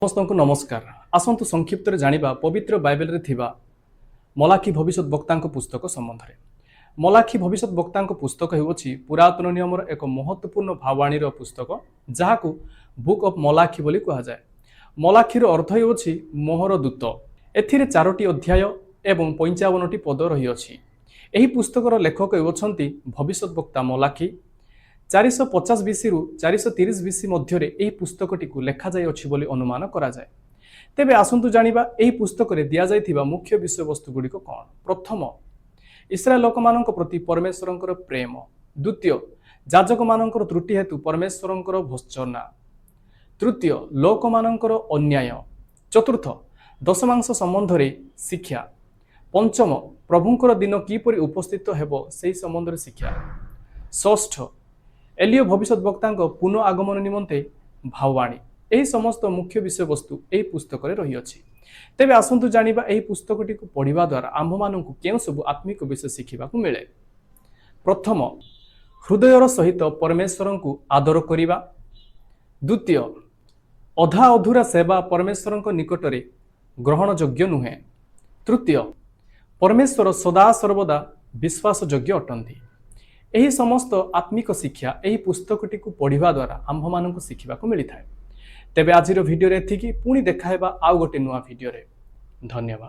ସମସ୍ତଙ୍କୁ ନମସ୍କାର। ଆସନ୍ତୁ ସଂକ୍ଷିପ୍ତରେ ଜାଣିବା ପବିତ୍ର ବାଇବେଲରେ ଥିବା ମଲାଖି ଭବିଷ୍ୟତ ବକ୍ତାଙ୍କ ପୁସ୍ତକ ସମ୍ବନ୍ଧରେ। ମଲାଖି ଭବିଷ୍ୟତ ବକ୍ତାଙ୍କ ପୁସ୍ତକ ହେଉଅଛି ପୁରାତନ ନିୟମର ଏକ ମହତ୍ତ୍ୱପୂର୍ଣ୍ଣ ଭାବବାଣୀର ପୁସ୍ତକ, ଯାହାକୁ ବୁକ୍ ଅଫ୍ ମଲାଖି ବୋଲି କୁହାଯାଏ। ମଲାଖିର ଅର୍ଥ ହେଉଅଛି ମୋହର ଦୂତ। ଏଥିରେ ଚାରୋଟି ଅଧ୍ୟାୟ ଏବଂ 55ଟି ପଦ ରହିଅଛି। ଏହି ପୁସ୍ତକର ଲେଖକ ହେଉଅଛନ୍ତି ଭବିଷ୍ୟତ ବକ୍ତା ମଲାଖି। 450 ବିସିରୁ 430 ବିସି ମଧ୍ୟରେ ଏହି ପୁସ୍ତକଟିକୁ ଲେଖାଯାଇଅଛି ବୋଲି ଅନୁମାନ କରାଯାଏ। ତେବେ ଆସନ୍ତୁ ଜାଣିବା ଏହି ପୁସ୍ତକରେ ଦିଆଯାଇଥିବା ମୁଖ୍ୟ ବିଷୟବସ୍ତୁ ଗୁଡ଼ିକ କ'ଣ। ପ୍ରଥମ, ଇସ୍ରାଏଲ ଲୋକମାନଙ୍କ ପ୍ରତି ପରମେଶ୍ୱରଙ୍କର ପ୍ରେମ। ଦ୍ୱିତୀୟ, ଯାଜକମାନଙ୍କର ତ୍ରୁଟି ହେତୁ ପରମେଶ୍ୱରଙ୍କର ଭର୍ତ୍ସନା। ତୃତୀୟ, ଲୋକମାନଙ୍କର ଅନ୍ୟାୟ। ଚତୁର୍ଥ, ଦଶମାଂଶ ସମ୍ବନ୍ଧରେ ଶିକ୍ଷା। ପଞ୍ଚମ, ପ୍ରଭୁଙ୍କର ଦିନ କିପରି ଉପସ୍ଥିତ ହେବ, ସେହି ସମ୍ବନ୍ଧରେ ଶିକ୍ଷା। ଷଷ୍ଠ, ଏଲିୟ ଭବିଷ୍ୟତ ବକ୍ତାଙ୍କ ପୁନଃ ଆଗମନ ନିମନ୍ତେ ଭାବବାଣୀ। ଏହି ସମସ୍ତ ମୁଖ୍ୟ ବିଷୟବସ୍ତୁ ଏହି ପୁସ୍ତକରେ ରହିଅଛି। ତେବେ ଆସନ୍ତୁ ଜାଣିବା ଏହି ପୁସ୍ତକଟିକୁ ପଢ଼ିବା ଦ୍ୱାରା ଆମ୍ଭମାନଙ୍କୁ କେଉଁ ସବୁ ଆତ୍ମିକ ବିଷୟ ଶିଖିବାକୁ ମିଳେ। ପ୍ରଥମ, ହୃଦୟର ସହିତ ପରମେଶ୍ୱରଙ୍କୁ ଆଦର କରିବା। ଦ୍ୱିତୀୟ, ଅଧା ଅଧୁରା ସେବା ପରମେଶ୍ୱରଙ୍କ ନିକଟରେ ଗ୍ରହଣଯୋଗ୍ୟ ନୁହେଁ। ତୃତୀୟ, ପରମେଶ୍ୱର ସଦାସର୍ବଦା ବିଶ୍ୱାସଯୋଗ୍ୟ ଅଟନ୍ତି। ଏହି ସମସ୍ତ ଆତ୍ମିକ ଶିକ୍ଷା ଏହି ପୁସ୍ତକଟିକୁ ପଢ଼ିବା ଦ୍ୱାରା ଆମ୍ଭମାନଙ୍କୁ ଶିଖିବାକୁ ମିଳିଥାଏ। ତେବେ ଆଜିର ଭିଡ଼ିଓରେ ଏତିକି। ପୁଣି ଦେଖା ହେବା ଆଉ ଗୋଟେ ନୂଆ ଭିଡ଼ିଓରେ। ଧନ୍ୟବାଦ।